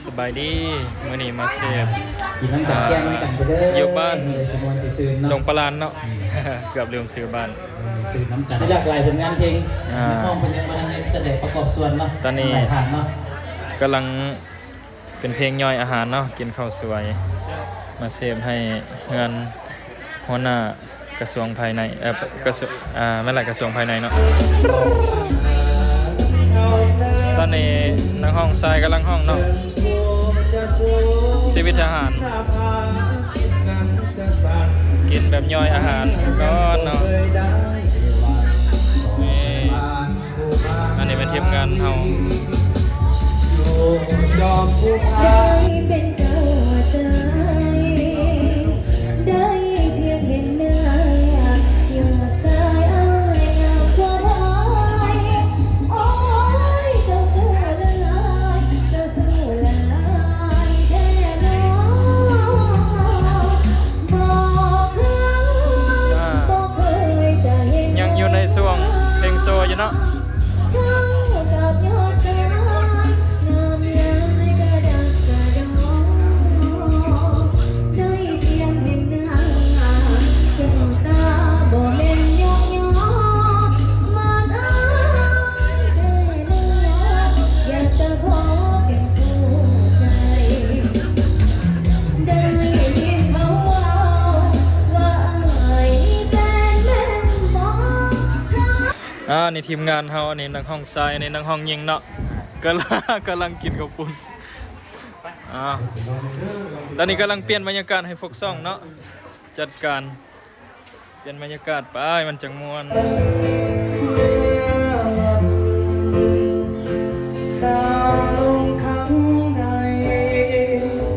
ສະບາຍດີ ມື້ນີ້ມາເສບ ກິນນຳກັນ ອ່າ ແກ້ມນຳກັນໄປເດີ ຢູ່ບ້ານ ມື້ໃດຊິມ່ວນຊິຊື່ນເນາະ ດົງປະລານເນາະ ອືມ ເກືອບລືມຊື່ບ້ານ ເອີ ຊື່ນຳກັນ ຫຼາກຫຼາຍຜົນງານເພງ ອ່າ ນັກຮ້ອງເພິ່ນຍັງບໍ່ທັນໄດ້ສະແດງປະກອບສ່ວນເນາະ ຕອນນີ້ ຫຼາຍທ່ານເນາະ ກຳລັງເປັນເພງຍ່ອຍອາຫານເນາະ ກິນເຂົ້າສວຍ ມາເສບໃຫ້ເຮືອນຫົວໜ້າ ກະຊວງພາຍໃນ ເອີ ກະຊວງ ອ່າ ແມ່ນລະ ກະຊວງພາຍໃນເນາະ ຕອນນີ້ນັກຮ້ອງຊາຍກຳລັງຮ້ອງເນາະ ຊີວິດທະຫານ ກິນແບບຍ່ອຍອາຫານກ່ອນເນາະ ນີ້ ອັນນີ້ແມ່ນທີມງານເຮົາ ໄດ້ເປັນເຈົ້າໃຈ ໄດ້ພຽງເຫັນໜ້າ ຍອດຊາຍອ້າຍງາມກວ່າຫຼາຍ ໂອ້ຍ ເຈົ້າສູ້ຫຼາຍ ເຈົ້າສູ້ຫຼາຍແທ້ໜໍ ບໍ່ເຄີຍ ອ່າ ບໍ່ເຄີຍຈະເຫັນ ຍັງຢູ່ໃນຊ່ວງເພງໂຊຢູ່ເນາະ. ເທົ່າກັບຍອດຊາຍ ງາມຫຼາຍກະດັກກະດໍ ໄດ້ພຽງເຫັນໜ້າ ແກ້ວຕາບໍ່ແມ່ນຍົກຍໍ ມັກອ້າຍແທ້ໜໍ ຢາກຈະຂໍເປັນຄູ່ໃຈ ໄດ້ຍິນເຂົາເວົ້າວ່າອ້າຍມີແຟນແມ່ນບໍ່? ອ່າ ນີ້ທີມງານເຮົາ ອັນນີ້ນັກຮ້ອງຊາຍ ອັນນີ້ນັກຮ້ອງຍິງເນາະ ກຳລັງ ກຳລັງກິນເຂົ້າປຸ້ນ ອ່າ ຕອນນີ້ກຳລັງປ່ຽນບັນຍາກາດໃຫ້ຟອກຊອງເນາະ ຈັດການປ່ຽນບັນຍາກາດໄປ ມັນຈັ່ງມ່ວນ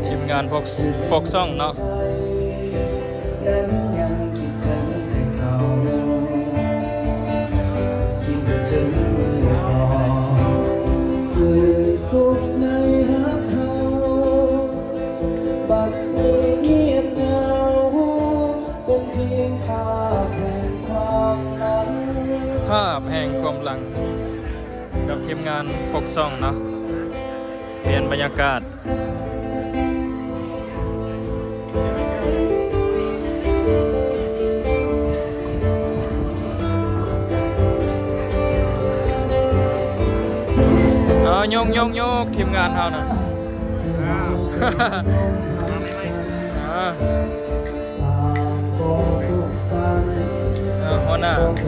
ທີມງານຟອກ ຟອກຊອງເນາະ. ພາບແຫ່ງຄວາມຫຼັງ ກັບທີມງານຟອກຊອງເນາະ ປ່ຽນບັນຍາກາດ ເອົາ ໂຍກໆໆ ທີມງານເຮົານະ ອ່າ ເອີ ຫົວໜ້າ ໂອເຄ